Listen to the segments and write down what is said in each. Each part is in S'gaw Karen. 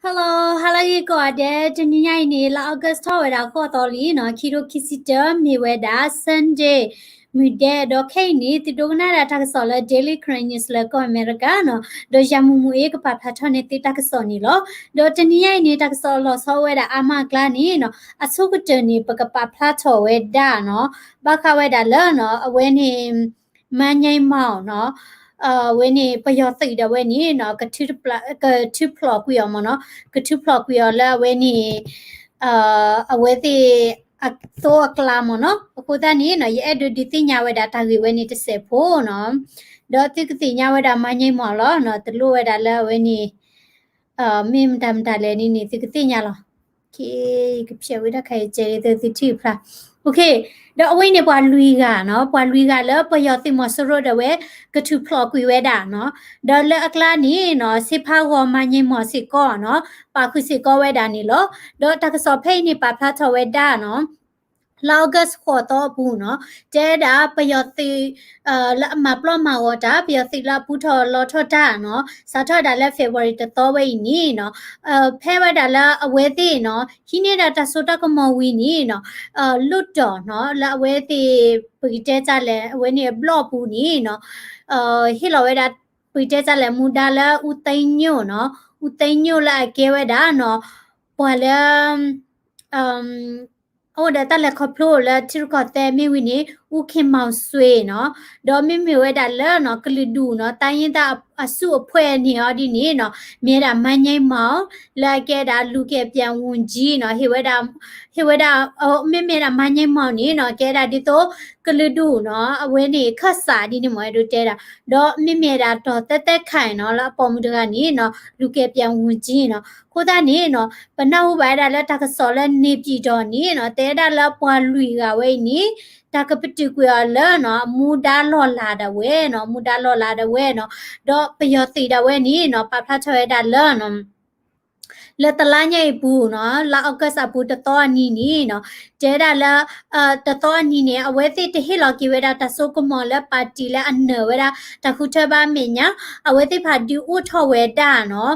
Hello, hello ဂ့ၤကိးဂၤဒဲး, တနံၤညါအံၤန့ၣ် လါ August ထီၣ်ဝဲဒၣ်ဃိးသီလံနီၤ, ခံထိခံဆံတၢ မ့ၢ်ဝဲဒၣ် Sunday မုၢ်ဒဲး, ဒီးခဲအံၤန့ၣ် သုဒိကနၣ်ဒၣ်တၢ်ကစီၣ်လၢ Daily Karen News လၢကီၢ်အမဲရကၤနီၤ, ဒီးယၤမူးမူးအ့ ကပာ်ဖျါထီၣ်န့ၢ်သုတၢ်ကစီၣ်န့ၣ်လီၤ. ဒီးတနံၤညါအံၤန့ၣ် တၢ်ကစီၣ်လီၤဆီဝဲဒၣ်အါမးအကျါန့ၣ်နီၤ, အဆိကတၢၢ်န့ၣ် ပကပာ်ဖျါထီၣ်ဝဲဒၣ်နီၤ, ဘၣ်ဃးဝဲဒၣ်လၢနီၤ အဝဲန့ၣ် မါညါမီၤနီၤ, အဝဲန့ၣ် ပယီၤသုးဒၣ်ဝဲန့ၣ်နီၤ, ကထုးဖျိးကွံာ်အီၤမ့ၢ်နီၤ, ကထုးဖျိးကွံာ်အီၤလၢအဝဲန့ၣ် အဝဲသ့ၣ်အသိအကျါမ့ၢ်နီၤ. အဃိသတးန့ၣ်နီၤ ယအဲၣ်ဒိးဒုးသ့ၣ်ညါဝဲဒၣ်တၢ်ဂ့ၢ်ဝဲန့ၣ်တစဲးဖိနီၤ, ဒီးသုကသ့ၣ်ညါဝဲဒၣ်မါညါမီၤလီၤနီၤ, တလိၣ်ဝဲဒၣ်လၢအဝဲန့ၣ် မ့ၢ်မတၤမတၤလဲၣ်န့ၣ်န့ၣ် သုကသ့ၣ်ညါလီၤ. ကဖျဲးဝဲဒၣ်ခါအံၤ ကဲဒ်သိးသုထံၣ်ဖျါ, ဒီးအဝဲန့ၣ်ပှၤလွံၢ်ဂၤနီၤ, ပှၤလွံၢ်ဂၤလၢပယီၤသုးမီၤစိရိၤဒၣ်ဝဲ ကထုးဖျိးကွံာ်ဝဲဒၣ်နီၤ, ဒီးလၢအကျါန့ၣ်နီၤ စ့ဖးဂီၤမါညါမီၤစ့ၢ်ကီးနီၤ, ပာ်ဃုာ်စ့ၢ်ကီးဝဲဒၣ်န့ၣ်လီၤ. ဒီးတၢ်ကစီၣ်ဖဲအံၤန့ၣ် ပာ်ဖျါထီၣ်ဝဲဒၣ်နီၤ လါ August ဃိးသီအပူၤနီၤ, တဲဒၣ်ပယီၤသုး လၢအမၤပျီမၤဂီၤတၢ်, ပယီၤသုးလၢအပူထီၣ်လီထီၣ်တၢ်နီၤ, စးထီၣ်ဒၣ်လၢ February တသီဝဲအံၤန့ၣ်နီၤ, ဖဲဝဲဒၣ်လၢအဝဲသ့ၣ်နီၤ ဟံးန့ၢ်ဒၣ်တၢ်စိတၢ်ကမီၤဝံၤန့ၣ်နီၤ, လီၢ်တီၤနီၤ လၢအဝဲသ့ၣ် ပကတဲတၢ်လဲၣ် အဝဲန့ၣ်အဘျီၣ်ပူၤန့ၣ်နီၤ, ဟ့ၣ်လီၤဝဲဒၣ် ပကတဲတၢ်လဲၣ် မူဒါလၢ ဦးသိန်းညိုနီၤ, ဦးသိန်းညို လၢအကဲဝဲဒၣ်နီၤ ပှၤလၢ အအိၣ်ဒီးတၢ်လဲၤခီဖျိလၢထံရူၢ်ကီၢ်သဲးမ့ၢ်ဝံၤန့ၣ် ဦးခင်မောင်ဆွေနီၤ, ဒီးမ့မ့ၢ်ဝဲဒၣ်လၢနီၤ ကလုာ်ဒူၣ်နီၤ တိုင်းရင်းသားအစုအဖွဲ့န့ၣ်အီၤဒ်န့ၣ်နီၤ မ့ၢ်ဝဲဒၣ် မါညါမီၤ လၢအကဲဒၣ် လူကယ်ပြန်ဝန်ကြီးနီၤ, ဟ့ၣ်ဝဲဒၣ် ဟ့ၣ်ဝဲဒၣ် မ့မ့ၢ်ဒၣ် မါညါမီၤန့ၣ်နီၤ ကဲဒၣ်ဒ်သိး ကလုာ်ဒူၣ်နီၤ အဝဲန့ၣ် ခၢၣ်စးဒ်န့ၣ်မ့ၢ်အဲၣ်ဒိးတဲဒၣ်, ဒီးမ့မ့ၢ်ဒၣ်တီၤသၢသၢခါနီၤ လၢအပိာ်မုၣ်တဂၤန့ၣ်နီၤ လူကယ်ပြန်ဝန်ကြီးနီၤ, အဃိသတးန့ၣ်နီၤ ပနၢ်ဟူဘၣ်ဝဲဒၣ်လၢတၢ်ကစီၣ်လၢ နေပြည်တော် နီၤ တဲဒၣ်လၢပှၤလွံၢ်ဂၤဝဲအံၤန့ၣ် တၢ်ကပတုာ်ကွံာ်အီၤလၢနီၤ အမူဒါလီၢ်လၤဒၣ်ဝဲနီၤ, မူဒါလီၢ်လၤဒၣ်ဝဲနီၤ, ဒီးပယီၤသုးဒၣ်ဝဲန့ၣ်နီၤ ပာ်ဖျါထီၣ်ဝဲဒၣ်လၢနီၤ လၢတလါညါအံၤပူၤနီၤ လါ August အပူၤတသီအနံၤန့ၣ်နီၤ တဲဒၣ်လၢ တသီအနံၤန့ၣ် အဝဲသ့ၣ်တဟ့ၣ်လီၤက့ၤဝဲဒၣ်တၢ်စိကမီၤလၢ party လၢအနၢၤဝဲဒၣ် တၢ်ဃုထၢဘၣ်အမဲာ်ညါ, အဝဲသ့ၣ်တဖၣ်ဒုးအိၣ်ထီၣ်ဝဲဒၣ်နီၤ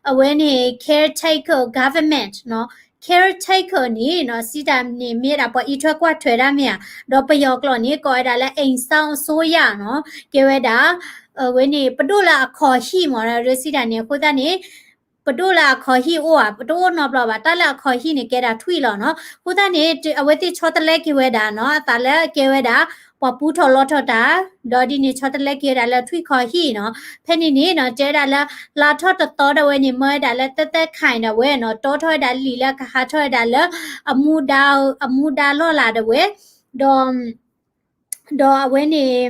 အဝဲန့ၣ် caretaker government နီၤ, caretaker န့ၣ်နီၤ စံးတၢ်န့ၣ်မ့ၢ်ဒၣ်ပှၤအံးထွဲကွၢ်ထွဲတၢ်မ့ၢ်ဧါ, ဒီးပယီၤကျိာ်န့ၣ် ကိးဝဲဒၣ်လၢ အိမ်စောင့်အစိုးရနီၤ, ကဲဝဲဒၣ် အဝဲန့ၣ် ပဒိၣ်လၢအခီၣ်ဟံၣ်မ့ၢ်နီၤ စံးတၢ်န့ၣ် အဃိသတးန့ၣ် ပဒိၣ်လၢအခီၣ်ဟံၣ်အိၣ်ဧါ, ပတအိၣ်နီတဘျီဘၣ်, တၢ်လၢအခီၣ်ဟံၣ်န့ၣ် ကဲဒၣ်ထွံၣ်လီၤနီၤ, အဃိသတးန့ၣ် အဝဲသ့ၣ်ဆီတလဲက့ၤဝဲဒၣ်နီၤ အသးလၢကဲဝဲဒၣ် ပှၤပူထီၣ်လီထီၣ်တၢ်, ဒီးဒ်န့ၣ်ဆီတလဲက့ၤဝဲဒၣ်လၢထွံၣ်ခီၣ်ဟံၣ်နီၤ, ဖဲန့ၣ်န့ၣ်နီၤ တဲဒၣ်လၢ လါထီၣ်တသီဒၣ်ဝဲန့ၣ် မၢဝဲဒၣ်လၢသၢသၢခါအံၤဒၣ်ဝဲနီၤ တီထီၣ်ဝဲဒၣ်လံာ်လၢကဟးထီၣ်ဝဲဒၣ်လၢ အမူဒါ အမူဒါလီၢ်လၤဒၣ်ဝဲ, ဒီး ဒီးအဝဲန့ၣ်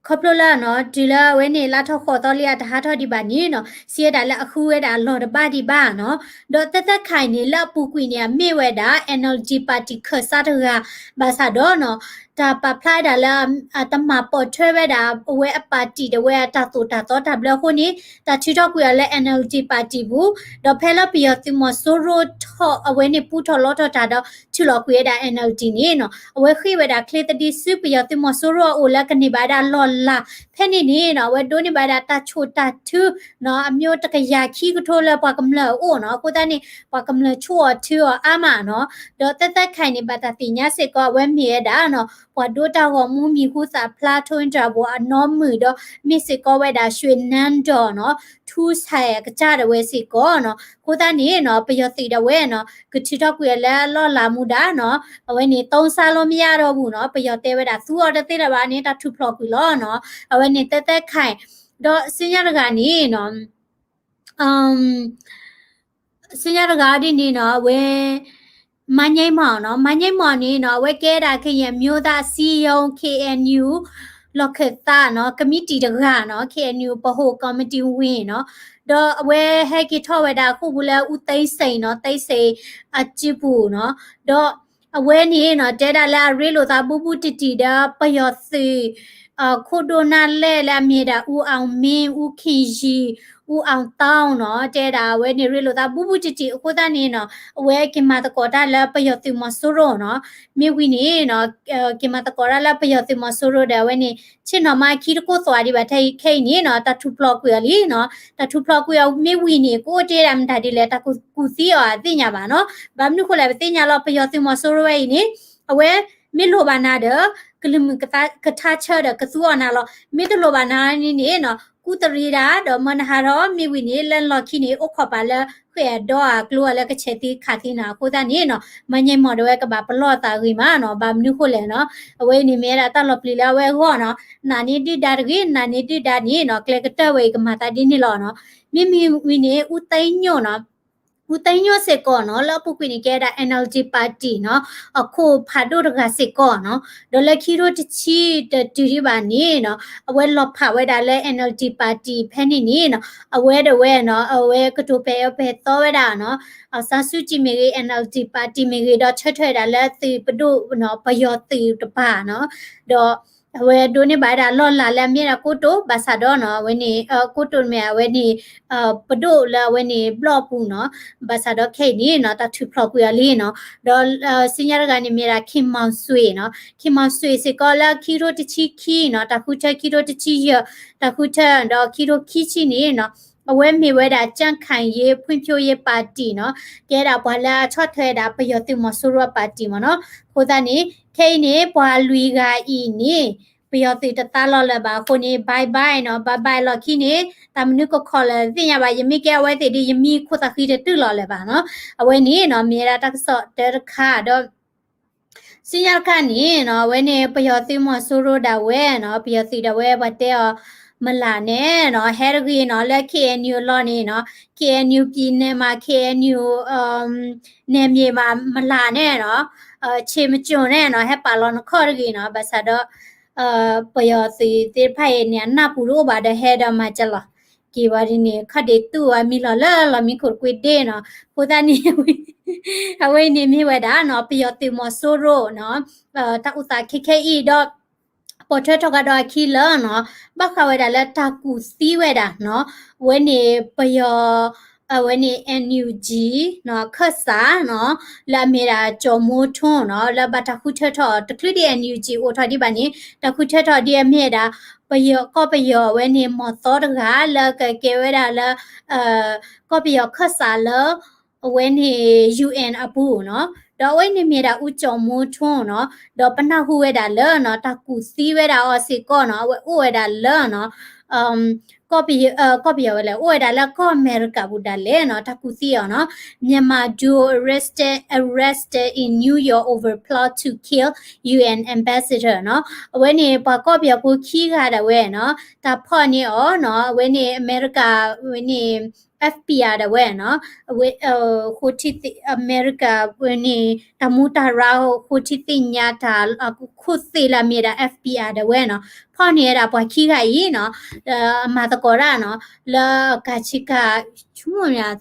ခီဖျိလၢနီၤ တုၤလၢအဝဲန့ၣ် လါထီၣ်ဃိးသီလံအတဟးထီၣ်ဒံးဘၣ်န့ၣ်နီၤ စံးဝဲဒၣ်လၢအဃုဝဲဒၣ်အလီၢ်တဘၣ်ဒံးဘၣ်နီၤ, ဒီးသၢသၢခါအံၤန့ၣ် လၢအပူၤကွံာ်န့ၣ် အမ့ၢ်ဝဲဒၣ် NLD party ခၢၣ်စးတဂၤ ဘၣ်ဆၣ်ဒီးနီၤ တၢ်ပာ်ဖျါဝဲဒၣ်လၢ အတမၤပိာ်ထွဲဝဲဒၣ် အဝဲအ party ဒၣ်ဝဲအတၢ်သိၣ်တၢ်သီတၢ်ဘျၢအဃိန့ၣ် တၢ်ထုးထီၣ်ကွံာ်အီၤလၢ NLD party ပူၤ, ဒီးဖဲလၢပယီၤသုးမီၤစိရိၤထီၣ် အဝဲန့ၣ်ပူထီၣ်လီထီၣ်တၢ်ဒီး ထုးလီၤကွံာ်ဝဲဒၣ် NLD န့ၣ်နီၤ အဝဲဃ့ၢ်ဝဲဒၣ်ချ့သဒံးဆူပယီၤသုးမီၤစိရိၤအအိၣ်လၢကန့ၢ်ဘၣ်ဝဲဒၣ်လီၢ်လၤ, ဖဲန့ၣ်န့ၣ်နီၤ အဝဲဒိးန့ၢ်ဘၣ်ဝဲဒၣ်တၢ်ဆိၣ်တၢ်ထုနီၤ အမျိုးတကယၤခံကထိလၢပှၤကမျၢၢ်အအိၣ်နီၤ, အဃိသတးန့ၣ် ပှၤကမျၢၢ်ဆိၣ်အီၤထုအီၤအါမးနီၤ, ဒီးသၢသၢခါအံၤန့ၣ် ဘၣ်တၢ်သ့ၣ်ညါစ့ၢ်ကီး အဝဲမ့ၢ်ဝဲဒၣ်နီၤ ပှၤဒိတၢ်ဂီၤမူမံၤဟူသၣ်ဖျါ ထိန်းကျော်ဘိုင် အနီၢ်မုၣ်ဒီး မ့ၢ်စ့ၢ်ကီးဝဲဒၣ် ရွှေနန်းတော် နီၤ ထူးဆဲးအကစၢ်ဒၣ်ဝဲစ့ၢ်ကီးနီၤ, အဃိသတးန့ၣ်နီၤ ပယီၤသုးဒၣ်ဝဲနီၤ ကထုးထီၣ်ကွံာ်အီၤလၢအလီၢ်လၤမူဒါနီၤ, အဝဲန့ၣ် သုံးစားလို့မရတော့ဘူး နီၤ, ပယီၤတဲဝဲဒၣ် သူအီၤတသ့လၢၤဘၣ်န့ၣ် တၢ်ထုးဖျိးကွံာ်လီၤနီၤ, အဝဲန့ၣ်သၢသၢခါအံၤ, ဒီးဆူညါတဂၤန့ၣ်နီၤ ဆူညါတဂၤဒ်န့ၣ်နီၤ အဝဲ မါညါမီၤနီၤ, မါညါမီၤန့ၣ်နီၤ အဝဲကဲဒၣ် ကရင်အမျိုးသားအစည်းအရုံး KNU လီၢ်ခၢၣ်သးနီၤ ကမံးတံာ်တဂၤနီၤ, KNU ဗဟိုကော်မတီဝင်နီၤ, ဒီးအဝဲဟဲက့ၤထီၣ်ဝဲဒၣ်အဃိပူၤလၢ ဦးသိန်းစိန်နီၤ, သိန်းစိန်အစုပူၤနီၤ, ဒီးအဝဲန့ၣ်နီၤ တဲဒၣ်လၢအရ့လိာ်သးဘူးဘူးတံၢ်တံၢ်ဒီး ပယီၤသုး ခိၣ်ဒိၣ်နၢ်လဲၢ်လၢအမ့ၢ်ဒၣ် ဦးအောင်မင်း, ဦးခင်ရီ, ဦးအောင်သောင်း နီၤ, တဲဒၣ်အဝဲန့ၣ် ရ့လိာ်သးဘူးဘူးတံၢ်တံၢ်အဃိသတးန့ၣ်နီၤ, အဝဲက့ၤမၤသကိးတၢ်လၢပယီၤသုးမီၤစိရိၤနီၤ. မ့ၢ်ဝံၤန့ၣ်နီၤ, က့ၤမၤသကိးတၢ်လၢပယီၤသုးမီၤစိရိၤဒီး အဝဲန့ၣ် ဆ့ၣ်နီၤမါခံတကိၢ်သွးဒံးဘၣ် ထဲအံၤခဲအံၤန့ၣ်နီၤ, တၢ်ထူၣ်ဖျိးကွံာ်အီၤလံနီၤ. တၢ်ထူၣ်ဖျိးကွံာ်အီၤမ့ၢ်ဝံၤန့ၣ် ကအိၣ်တ့ၢ်ဒၣ်မတၤဒ်လဲၣ်, တၢ်ကူးသံအီၤအသ့ၣ်ညါဘၣ်နီၤ. ဘၣ်မနုၤဃိလဲၣ် ပသ့ၣ်ညါလီၤ ပယီၤသုးမီၤစိရိၤဝဲအံၤန့ၣ် အဝဲမ့ၢ်လိၣ်ဘၣ်နၤဒီး ကလုၢ်မုာ်ကထါဆၢဒီးကသူအီၤနၤလီၤ. မ့ၢ်တလိၣ်ဘၣ်နၤန့ၣ်န့ၣ်နီၤ, ကူၣ်တရံးဒၣ်ဒီးမၢနဟးထီၣ် မ့ၢ်ဝံၤန့ၣ် လၢလီၢ်ခံန့ၣ် အိၣ်ခိးပာ်လၢဃဲၣ်အဒီအကျိအလၢကဆဲးသံခးသံနၤအဃိသတးန့ၣ်နီၤ, မၤညဲမီၢ်ဒၣ်ဝဲကဘၣ်ပလီၢ်သးဂ့ၤမးနီၤ. ဘၣ်မနုၤဃိလဲၣ်နီၤ, အဝဲအံၤန့ၣ်မ့ၢ်ဝဲဒၣ်တၢ်လီၤပျံၤလၢအဝဲအဂီၢ်နီၤ. နာ်န့ၢ်ဒုၣ်ဒါတဂ့ၤ, နာ်န့ၢ်ဒုၣ်ဒါန့ၣ်နီၤ, ကျဲကတၢၢ်ဝဲအံၤကမၤသးဒ်န့ၣ်လီၤနီၤ. မ့မ့ၢ်ဝံၤန့ၣ် ဦးသိန်းညွန့်နီၤ, ဦးသိန်းညွန့်စ့ၢ်ကီးနီၤ, လၢအပူၤကွံာ်န့ၣ် ကဲဒၣ် NLD party နီၤ, အခိၣ်ဖးဒိၣ်တဂၤစ့ၢ်ကီးနီၤ. ဒီးလၢခံထိတဆံတတုၤဒံးဘၣ်န့ၣ်နီၤ, အဝဲလီၤဖးဝဲဒၣ်လၢ NLD party ဖဲန့ၣ်န့ၣ်နီၤ, အဝဲဒၣ်ဝဲနီၤ, အဝဲကတိၤပဲာ်အၢပဲာ်သီဝဲဒၣ်နီၤ, အောင်ဆန်းစုကြည် မ့ၢ်ဂ့ၤ, NLD party မ့ၢ်ဂ့ၤ, ဒီးဆၢထၢၣ်ဝဲဒၣ်လၢသုးပဒိၣ်နီၤ, ပယီၤသုးတပၤနီၤ. ဒီး အဝဲဒိးန့ၢ်ဘၣ်ဝဲဒၣ်လီၢ်လၤလၢအမ့ၢ်ဒၣ်ကိတိာ်, ဘၣ်ဆၣ်ဒီးနီၤ, အဝဲန့ၣ် ကိတိာ်မ့ၢ်အဝဲန့ၣ် ပဒိၣ်လၢအဝဲန့ၣ်ဘျီၣ်အပူၤနီၤ. ဘၣ်ဆၣ်ဒီးခဲအံၤန့ၣ်နီၤ, တၢ်ထူၣ်ဖျိးကွံာ်အီၤလံနီၤ. ဒီး ဆူညါတဂၤန့ၣ်မ့ၢ်ဒၣ် ခင်မောင်ဆွေနီၤ, ခင်မောင်ဆွေ စ့ၢ်ကီးလၢခံထိတဆံခံနီၤ, တၢ်ဃုထၢခံထိတဆံယဲၢ်, တၢ်ဃုထၢဒီးခံထိခံဆံန့ၣ်နီၤ, အဝဲမ့ၢ်ဝဲဒၣ် ကြံ့ခိုင်ရေး ဖွံ့ဖြိုးရေးပါတီနီၤ, ကဲဒၣ်ပှၤလၢအဆီၣ်ထွဲဒၣ်ပယီၤသုးမီၤစိရိၤအပါတီမ့ၢ်နီၤ. အဃိသတးန့ၣ် ခဲအံၤန့ၣ် ပှၤလွံၢ်ဂၤအံၤန့ၣ် ပယီၤသုးတသးလီၤလၢၤဘၣ်အဃိန့ၣ် bye bye နီၤ, bye bye လီၢ်ခံန့ၣ် တၢ်မနုၤကခီၣ်လၢၤသ့ၣ်ညါဘၣ်, ယမ့ၢ်ကဲအဝဲသ့ၣ်ဒီး ယမံခိၣ်သးဃံတတုၤလီၤလၢၤဘၣ်နီၤ. အဝဲန့ၣ်နီၤ မ့ၢ်ဝဲဒၣ်တၢ်ကစီၣ်တၢတခါဒီး ဆူညါတခါန့ၣ်နီၤ, အဝဲန့ၣ် ပယီၤသုးမီၤစိရိၤဒၣ်ဝဲနီၤ, ပယီၤသုးဒၣ်ဝဲ ပှၤတဲအီၤ မလၢ်နဲနီၤ, ဟဲတဂ့ၤနီၤ, လၢ KNU အလီၢ်န့ၣ်နီၤ, KNU ပြည်နယ်မှာ KNU နယ်မြေမှာ မလာနဲ့နီၤ, ခြေမကျုံနဲ့နီၤ, ဟဲပာ်လီၤနခီၣ်တဂ့ၤနီၤ. ဘၣ်ဆၣ်ဒီး ပယီၤသုးသ့ၣ်တဖၣ်အံၤန့ၣ် အနၢ်ပူၤတအိၣ်ဘၣ်ဒီး ဟဲဒီးမၤစၢၤလီၤက့ၤဝဲဒ်န့ၣ်, ခီၣ်ဒ့တူၢ်ဝဲမံလီၤလၢလီၢ်မံခိၣ်တကွ့ဒ့နီၤ. အဃိသတးန့ၣ် အဝဲအံၤန့ၣ်မ့ၢ်ဝဲဒၣ်နီၤ, ပယီၤသုးမီၤစိရိၤနီၤ, တၢ်အိၣ်သးခဲခဲအံၤဒီး ပိာ်ထွဲထီၣ်ကဒီးအခံလၢနီၤ, ဘၣ်ဃးဝဲဒၣ်လၢတၢ်ကူၣ်သံဝဲဒၣ်နီၤ, အဝဲန့ၣ်ပယီၤ အဝဲန့ၣ် NUG နီၤ, ခၢၣ်စးနီၤ, လၢအမ့ၢ်ဒၣ်ကၠီၤမိထွန်းနီၤ, လၢဘၣ်တၢ်ဃုထၢထီၣ် တချုးဒံး NUG အိၣ်ထီၣ်ဒံးဘၣ်န့ၣ် တၢ်ဃုထၢထီၣ်ဒ်အမ့ၢ်ဒၣ် ပယီၤ ကီၢ်ပယီၤအဝဲန့ၣ် မီၤသီတဂၤ လၢကကဲဝဲဒၣ်လၢ ကီၢ်ပယီၤခၢၣ်စးလၢ အဝဲန့ၣ် UN အပူၤနီၤ, ဒီးအဝဲန့ၣ်မ့ၢ်ဒၣ် ဦးကျော်မိုးထွန်း နီၤ, ဒီးပနၢ်ဟူဝဲဒၣ်လၢနီၤ တၢ်ကူၣ်သံဝဲဒၣ်အီၤစ့ၢ်ကီးနီၤ, အဝဲအိၣ်ဝဲဒၣ်လၢနီၤ ကီၢ်ပယီၤဝဲလဲၣ်, အိၣ်ဝဲဒၣ်လၢကီၢ်အမဲရကၤပူၤဒၣ်လဲာ်နီၤ, တၢ်ကူၣ်သံအီၤနီၤ, Myanmar duo arrested, arrested in New York over plot to kill UN ambassador နီၤ, အဝဲန့ၣ်ပှၤကီၢ်ပယီၤဖိခံဂၤဒၣ်ဝဲနီၤ, တၢ်ဖီၣ်န့ၢ်အီၤနီၤ, အဝဲန့ၣ်အမဲရကၤဝဲန့ၣ် FBI ဒၣ်ဝဲနီၤ, အဝဲ ဃိထံသ့ၣ် အမဲရကၤဝဲန့ၣ် တၢ်မူးတၢ်ရၢ ဃိထံသ့ၣ်ညါတၢ် ခိၣ်သ့ၣ်လၢအမ့ၢ်ဒၣ် FBI ဒၣ်ဝဲနီၤ, ဖီၣ်န့ၢ်ဝဲဒၣ်ပှၤခံဂၤအံၤနီၤ, အမၤသကိးတၢ်နီၤ, လၢကၤဆ့ကၤ ဆိကမိၣ်မ့ၢ်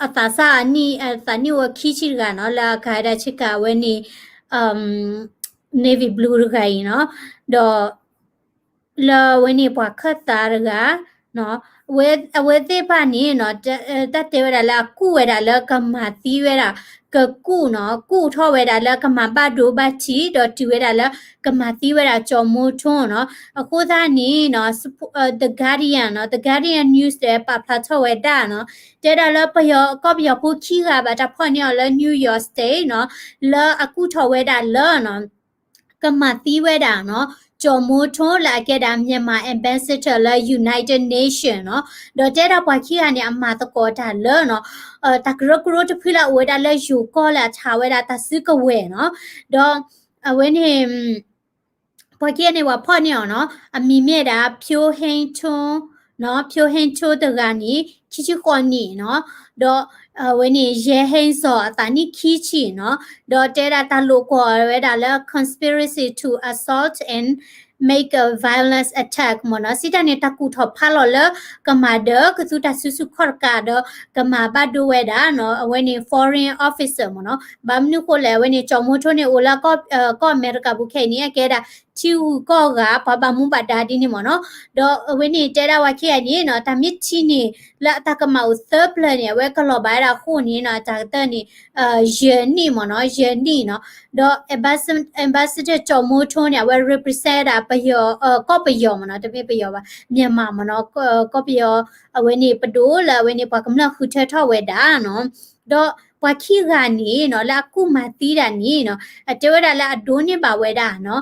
အသးစၢ်အနံၣ် အသးနံၣ်အိၣ်ခံဆံတဂၤနီၤ, လၢအကၤဝဲဒၣ်ဆ့ကၤဝဲန့ၣ် navy blue တဂၤအံၤနီၤ, ဒီး လၢအဝဲန့ၣ်ပှၤခၢၣ်သးတဂၤ အဝဲသ့ၣ်တဖၣ်န့ၣ်နီၤ, တၢ်တဲဝဲဒၣ်လၢအကူၣ်ဝဲဒၣ်လၢကမၤသံဝဲဒၣ် ကကူၣ်နီၤ, ကူၣ်ထီၣ်ဝဲဒၣ်လၢကမၤဘၣ်ဒိဘၣ်ထံး ဒီးတုၤဝဲဒၣ်လၢကမၤသံဝဲဒၣ်ကၠီၤမိထွန်းနီၤ, အဃိသတးန့ၣ်နီၤ The Guardian နီၤ, The Guardian News ဒီးပာ်ဖျါထီၣ်ဝဲဒၣ်နီၤ, တဲဒၣ်လၢပယီၤကီၢ်ပယီၤဖိခံဂၤဘၣ်တၢ်ဖီၣ်န့ၢ်အီၤလၢ New York State နီၤ, လၢအကူၣ်ထီၣ်ဝဲဒၣ်လၢနီၤ ကမၤသံဝဲဒၣ်နီၤ, ကၠီၤမိထွန်းလၢအကဲဒၣ် Myanmar Ambassador လၢ United Nation နီၤ, ဒီးတဲဒၣ်ပှၤခံဂၤန့ၣ် အမၤသကိးတၢ်လၢနီၤ, တၢ်ကရၢကရိတဖုလၢအအိၣ်ဝဲဒၣ်လၢယိၤကီၢ်လၢအထးဝဲဒၣ်တၢ်စုကဝဲၤနီၤ, ဒီး အဝဲန့ၣ် ပှၤခံဂၤန့ၣ် ပှၤဖီၣ်န့ၢ်အီၤနီၤ, အမံၤမ့ၢ်ဒၣ် ဖြိုးဟိန်းထွန်းနီၤ, ဖြိုးဟိန်းထွန်း တဂၤန့ၣ် ခံဆံဃိးနံၣ်နီၤ, ဒီး အဝဲန့ၣ် ရဲဟိန်းဇော် အသးနံၣ်ခံဆံနီၤ, ဒီးတဲဒၣ်တၢ်လိာ်ကွီၢ်ဝဲဒၣ်လၢ conspiracy to assault and make a violence attack မ့ၢ်နီၤ, စံးတၢ်န့ၣ် တၢ်ကူၣ်ထီၣ်ဖးလီၤလၢ ကမၤဒီးကသူတၢ်စုဆူၣ်ခီၣ်တကးဒီး ကမၤဘၣ်ဒိဝဲဒၣ်နီၤ, အဝဲန့ၣ် foreign officer မ့ၢ်နီၤ. ဘၣ်မနုၤဃိလဲၣ်, အဝဲန့ၣ် ကၠီၣ်မိထိန့ၣ် အိၣ်လၢကီၢ်အမဲရကၤပူၤခဲအံၤန့ၣ် အကဲဒၣ် ထံဂုၤကီၢ်ဂၤ ပှၤဘၣ်မူဘၣ်ဒါဒ်န့ၣ်မ့ၢ်နီၤ. ဒီးအဝဲန့ၣ်တဲဒၣ်ဝဲခဲအံၤန့ၣ်နီၤ, တၢ်မ့ၢ်ထံၣ်န့ၣ် လၢအတၢ်ကမၣ်အိၣ်သၢပျၢၤန့ၣ် အဝဲကလီၤဘၣ်ဝဲဒၣ်အဃိန့ၣ်နီၤ, တၢ်ကတၢၢ်န့ၣ် ယဲၢ်နံၣ်မ့ၢ်နီၤ, ယဲၢ်နံၣ်နီၤ. ဒီး ambassador ကၠီၣ်မိထိန့ၣ် အဝဲ represent ဒၣ်ပယီၤ, ကီၢ်ပယီၤမ့ၢ်နီၤ, တမ့ၢ်ပယီၤဘၣ်, မြန်မာမ့ၢ်နီၤ, ကီၢ်ပယီၤ အဝဲန့ၣ်ပဒိၣ်လၢအဝဲန့ၣ် ပှၤကမျၢၢ်ဃုထၢထီၣ်ဝဲဒၣ်နီၤ. ဒီးပှၤခံဂၤန့ၣ်နီၤ လၢအကူၣ်မၤသံဒၣ်န့ၣ်နီၤ, အတဲဝဲဒၣ်လၢအဒိးန့ၢ်ဘၣ်ဝဲဒၣ်နီ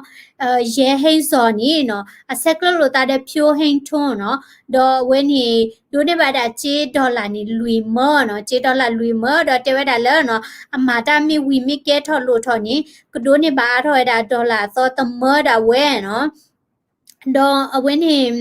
ၤ, ယဲၢ်ဟ့ၣ်စီၤန့ၣ်နီၤ အဆဲးကျၢလိာ်သးဒီး ဖြိဟ့ၣ်ထိနီၤ, ဒီးအဝဲန့ၣ် ဒိးန့ၢ်ဘၣ်ဒၣ်စ့ dollar န့ၣ် လွံၢ်မၢနီၤ, စ့ dollar လွံၢ်မၢ, ဒီးတဲဝဲဒၣ်လၢနီၤ အမၤတၢ်မ့ၢ်ဝံၤမ့ၢ်ကဲထီၣ်လိၣ်ထီၣ်န့ၣ် ကဒိးန့ၢ်ဘၣ်အါထီၣ်ဝဲဒၣ် dollar အသီတမၢဒၣ်ဝဲနီၤ. ဒီးအဝဲန့ၣ်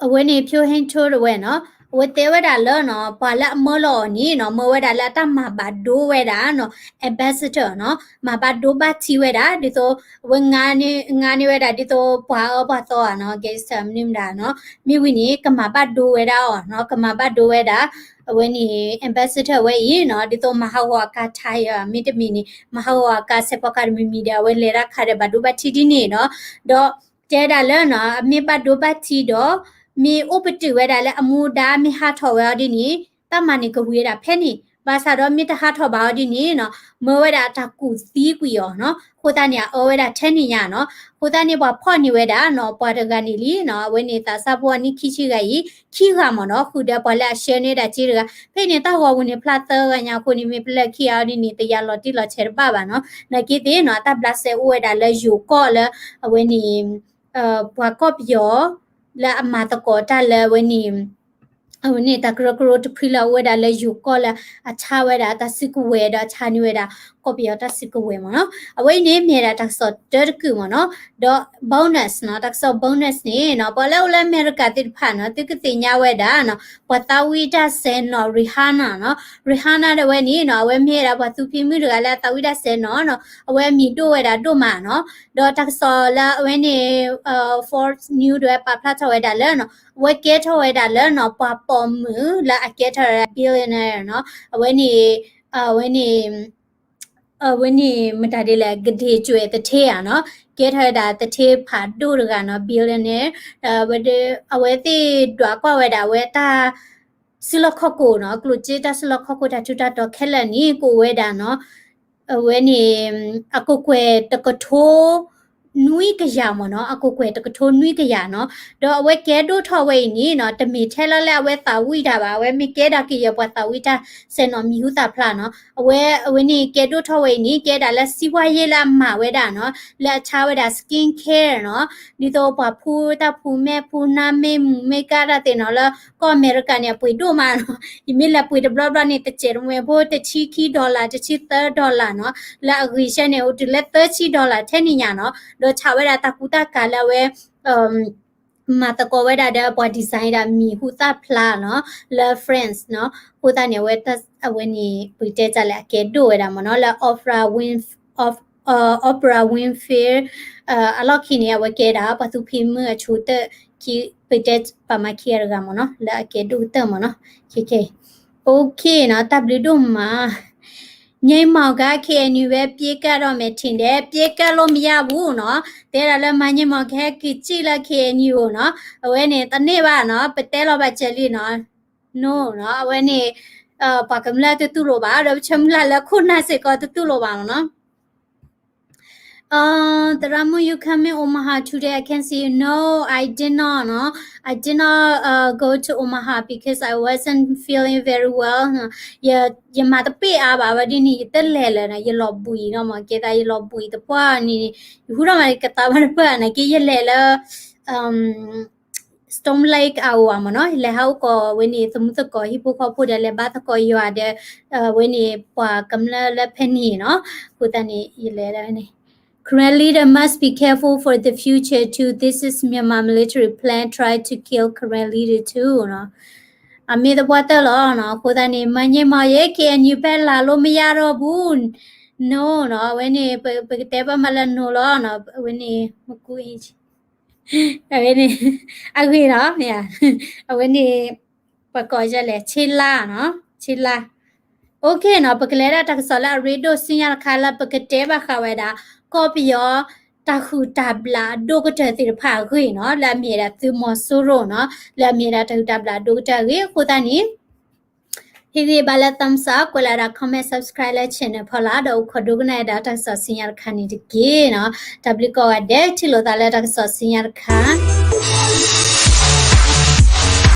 အဝဲန့ၣ် ဖြိဟ့ၣ်ထိတဝဲနီၤ, အဝဲတဲဝဲဒၣ်လၢနီၤ ပှၤလၢအမၢလီၤအီၤန့ၣ်နီၤ မၢဝဲဒၣ်လၢအတၢ်မၤဘၣ်ဒိဝဲဒၣ်နီၤ ambassador နီၤ, မၤဘၣ်ဒိဘၣ်ထံးဝဲဒၣ် ဒ်သိး အဝဲ ငါန့ၢ်ဝဲဒၣ်ဒ်သိးပှၤအၢပှၤသီဧါနီၤ, gangster မနုၤမတၤနီၤ, မ့ၢ်ဝံၤန့ၣ် ကမၤဘၣ်ဒိဝဲဒၣ်အီၤနီၤ, ကမၤဘၣ်ဒိဝဲဒၣ် အဝဲန့ၣ် ambassador ဝဲအံၤနီၤ, ဒ်သိးမၤဟးဂီၤအကါ tire မ့တမ့ၢ်န့ၣ် မၤဟးဂီၤအကါ စဲးဖီကါတမံၤမံၤဒီး အဝဲလဲၤတၢ်ခးဒီးဘၣ်ဒိဘၣ်ထံးဒ်န့ၣ်နီၤ. ဒီးတဲဒၣ်လၢနီၤ အမ့ၢ်ဘၣ်ဒိဘၣ်ထံးဒီး မ့ၢ်အိၣ်ပတုာ်ဝဲဒၣ်လၢအမူဒါမ့ၢ်ဟးထီၣ်ဝဲအီၤဒ်န့ၣ် တၢ်မၤန့ၣ်ကဝံၤဝဲဒၣ်ဖဲန့ၣ်, ဘၣ်ဆၣ်ဒီးမ့ၢ်တဟးထီၣ်ဘၣ်အီၤဒ်န့ၣ်နီၤ မၢဝဲဒၣ်တၢ်ကူၣ်သံကွံာ်အီၤနီၤ, အဃိသတးန့ၣ် အအၢဝဲဒၣ်ထဲန့ၣ်ညါနီၤ. အဃိသတးန့ၣ် ပှၤဖီၣ်န့ၢ်ဝဲဒၣ်နီၤ ပှၤတဂၤန့ၣ်လံနီၤ, အဝဲန့ၣ်သးစၢ်ဖိအနံၣ်ခံဆံဂၤအံၤ ခံဂၤမ့ၢ်နီၤ, ဃုာ်ဒီးပှၤလၢအဆှၢန့ၢ်ဒၣ်စ့တဂၤ, ဖဲန့ၣ်တၢ်ဂီၤပူၤန့ၣ် ဖျါသၢဂၤညါအဃိန့ၣ် မ့ၢ်ပလၢခံဂၤအီၤဒ်န့ၣ် တယၤလီၤတံၢ်လီၤဆဲးတဘၣ်ဘၣ်နီၤ. နာ်က့သ့ၣ်နီၤ အတၢ်ဘျးစဲအိၣ်ဝဲဒၣ်လၢယိၤကီၢ်လၢ အဝဲန့ၣ် ပှၤကီၢ်ပယီၤ လၢအမၤသကိးတၢ်လၢအဝဲန့ၣ် အဝဲန့ၣ် တၢ်ကရၢကရိတဖုလၢအအိၣ်ဝဲဒၣ်လၢယိၤကီၢ်လၢ အဆါဝဲဒၣ်တၢ်စုကဝဲၤဒီးအဆါန့ၢ်ဝဲဒၣ် ကီၢ်ပယီၤတၢ်စုကဝဲၤမ့ၢ်နီၤ. အဝဲအံၤန့ၣ်မ့ၢ်ဒၣ်တၢ်ကစီၣ်တၢတကုာ်မ့ၢ်နီၤ. ဒီး bonus နီၤ, တၢ်ကစီၣ် bonus န့ၣ်နီၤ ပှၤလၢအိၣ်လၢအမဲရကၤသ့ၣ်တဖၣ်နီၤ သုကသ့ၣ်ညါဝဲဒၣ်နီၤ ပှၤသးဝံၣ်တၢ်စဲၤနီၤ Rihanna နီၤ. Rihanna ဒၣ်ဝဲန့ၣ်နီၤ အဝဲမ့ၢ်ဝဲဒၣ်ပှၤသူဖံမုၣ်တဂၤလၢအသးဝံၣ်တၢ်စဲၤနီၤနီၤ အဝဲအမံၤဒိၣ်ဝဲဒၣ်ဒိၣ်မးနီၤ. ဒီးတၢ်ကစီၣ်လၢအဝဲန့ၣ် Forbes News ဒၣ်ဝဲပာ်ဖျါထီၣ်ဝဲဒၣ်လၢနီၤ အဝဲကဲထီၣ်ဝဲဒၣ်လၢနီၤ ပှၤပိာ်မုၣ်လၢအကဲထီၣ်ဝဲဒၣ် billionaire နီၤ. အဝဲန့ၣ် အဝဲန့ၣ် အဝဲန့ၣ် မတၤဒ်လဲၣ် ကဒ့ၣ်ကွဲးသထ့ဧါနီၤ ကဲထီၣ်ဝဲဒၣ်သထ့ဖးဒိၣ်တဂၤနီၤ billionaire အဝဲသ့ၣ်ဒွးကွၢ်ဝဲဒၣ်အဝဲတၢ်စုလီၢ်ခီၣ်ခိၣ်နီၤ ကျိၣ်စ့တၢ်စုလီၢ်ခီၣ်ခိၣ်တၢ်ထူးတၢ်တီၤခဲလၢာ်န့ၣ် ကအိၣ်ဝဲဒၣ်နီၤ အဝဲန့ၣ် အကကွဲၢ်တကထိ နွံကယၤမ့ၢ်နီၤ အကကွဲၢ်တကထိနွံကယၤနီၤ ဒီးအဝဲကဲဒိၣ်ထီၣ်ဝဲအံၤန့ၣ်နီၤ တမ့ၢ်ထဲလၢလၢအဝဲသးဝံၣ်တၢ်ဘၣ် အဝဲမ့ၢ်ကဲဒၣ်ကယဲၢ်ပှၤသးဝံၣ်တၢ်စဲၤနီၤမံၤဟူသၣ်ဖျါနီၤ အဝဲ အဝဲန့ၣ်ကဲဒိၣ်ထီၣ်ဝဲအံၤန့ၣ် ကဲဒၣ်လၢစံးဘှီယ့ၢ်လၢအမၤဝဲဒၣ်နီၤ လၢအဆါဝဲဒၣ် skin care နီၤ ဒ်သိးပှၤဖူတၢ်ဖူမဲာ်ဖူနါမ့ၢ်မူး မ့ၢ်ကါတၢ်သ့ၣ်နီၤ လၢကီၢ်အမဲရကၤန့ၣ် အပှ့ၤဒိၣ်မးနီၤ ယမ့ၢ်လဲၤပှ့ၤတဘျီဘျီန့ၣ် တစဲးတမှဲၤဖိ တဆံခံ dollar တဆံသၢ dollar နီၤ လၢအဂ့ၤဆၢန့ၣ် အိၣ်တုၤလၢသၢဆံ dollar ထဲန့ၣ်ညါနီၤ ဒီးဆးဝဲဒၣ်တၢ်ကူတၢ်ကၤလၢအဝဲ မၤသကိးဝဲဒၣ်ဒီးပှၤ design ဒၣ်မံၤဟူသၣ်ဖျါနီၤ လၢ France နီၤ အဃိသတးန့ၣ် အဝဲ အဝဲန့ၣ် ပကတဲတၢ်လဲၣ် အကဲဒိၣ်ဝဲဒၣ်မ့ၢ်နီၤ လၢ Oprah Win, Oprah Winfrey အလီၢ်ခံန့ၣ် အဝဲကဲဒၣ် ပှၤသူဖံးမုၢ်အဆိကတၢၢ် ပကတဲပှၤမၤခံဂၤတဂၤမ့ၢ်နီၤ လၢအကဲဒိၣ်ကတၢၢ်မ့ၢ်နီၤ OK နီၤ တၢ်ဘျုးဒိၣ်မး ငိမ့ၢ်က KNU ပဲ ပြေးကပ်တော့မယ်ထင်တယ် ပြေးကပ်လို့မရဘူးနီၤ တဲဒၣ်လၢမၤငိမ့ၢ်ကဟဲက့ၤစံၣ်လၢ KNU နီၤ အဝဲန့ၣ် တန့ၢ်ဘၣ်နီၤ ပတဲလီၤဘၣ်စၢၤလံနီၤ no နီၤ အဝဲန့ၣ် ပှၤကမျၢၢ်တတူၢ်လိာ်ဘၣ် ဒီးပဆၢမုၢ်လၢ်လၢခိၣ်နၢ်စ့ၢ်ကီးတတူၢ်လိာ်ဘၣ်နီၤ သရၣ်မုၣ် you coming Omaha today? I can see you. No, I did not, no. I did not uh, go to Omaha because I wasn't feeling very well. ယမၤတပ့ၢ်အါဘၣ်ဝဲဒ်န့ၣ် ယတလဲၤလၢၤနီၤ ယလီၤဘှံးနီၤမ့ၢ် ကဲသးယလီၤဘှံးသပှၢ်န့ၣ် ယဟူထီၣ်မးကသးဘၣ်တပၢၢ်နီၤ က့ယလဲၤလၢ Storm Lake အအိၣ်မ့ၢ်နီၤ လဲၤဟးအိၣ်ကိးဝဲန့ၣ် သမူသကိးဟံၣ်ဖိဃီဖိဒီး လဲၤဘါသကိးယွၤဒီး ဝဲန့ၣ် ပှၤကမျၢၢ်လၢဖဲန့ၣ်နီၤ အဃိသတးန့ၣ် ယလဲၤလၢန့ၣ် Karen leader must be careful for the future too. This is Myanmar military plan try to kill Karen leader too နီၤ အမ့ၢ်သပှၢ်တၢၢ်လီၤနီၤ အဃိသတးန့ၣ် မၤန့ၢ်မီၤယဲ K N U ပဲလာလို့မရတော့ဘူး no နီၤ, အဝဲန့ၣ် ပကတဲဘၣ်မးလၢ no လီၤနီၤ, အဝဲန့ၣ် မကူ အဝဲန့ၣ် အဂ့ၢ်နီၤ, မ့ၢ်ဧါ, အဝဲန့ၣ် ပကိးယလဲၣ် ဆ့လါနီၤ, ဆ့လါ. OK နီၤ, ပကလဲၤဒၣ်တၢ်ကစီၣ်လၢအရ့ဒိၣ်ဆူညါတခါလၢပကတဲဘၣ်ဃးဝဲဒၣ် ကီၢ်ပယီၤ တၢ်ဟုၣ်တၢ်ဘျၣ်အဒိၣ်ကတၢၢ်သ့ၣ်တဖၣ်အဂ့ၢ်နီၤ, လၢအမ့ၢ်ဝဲဒၣ်သုးမီၤစိရိၤနီၤ, လၢအမ့ၢ်ဝဲဒၣ်တၢ်ဟုၣ်တၢ်ဘျၣ်အဒိၣ်ကတၢၢ်အဂ့ၢ်အဃိသတးန့ၣ် ဟ့ၣ်ဂံၢ်ဘါလၢ thumbs up, ကွဲးလီၤဒၣ် comment, subscribe လၢ channel ဖီလာ် ဒီးအိၣ်ခိးဒိကနၣ်ဝဲဒၣ်တၢ်ကစီၣ်ဆူညါတခါန့ၣ်တက့ၢ်နီၤ. တၢ်ဘျုးကိးဂၤဒဲး ထံၣ်လိာ်သးလၢတၢ်ကစီၣ်ဆူညါတခါ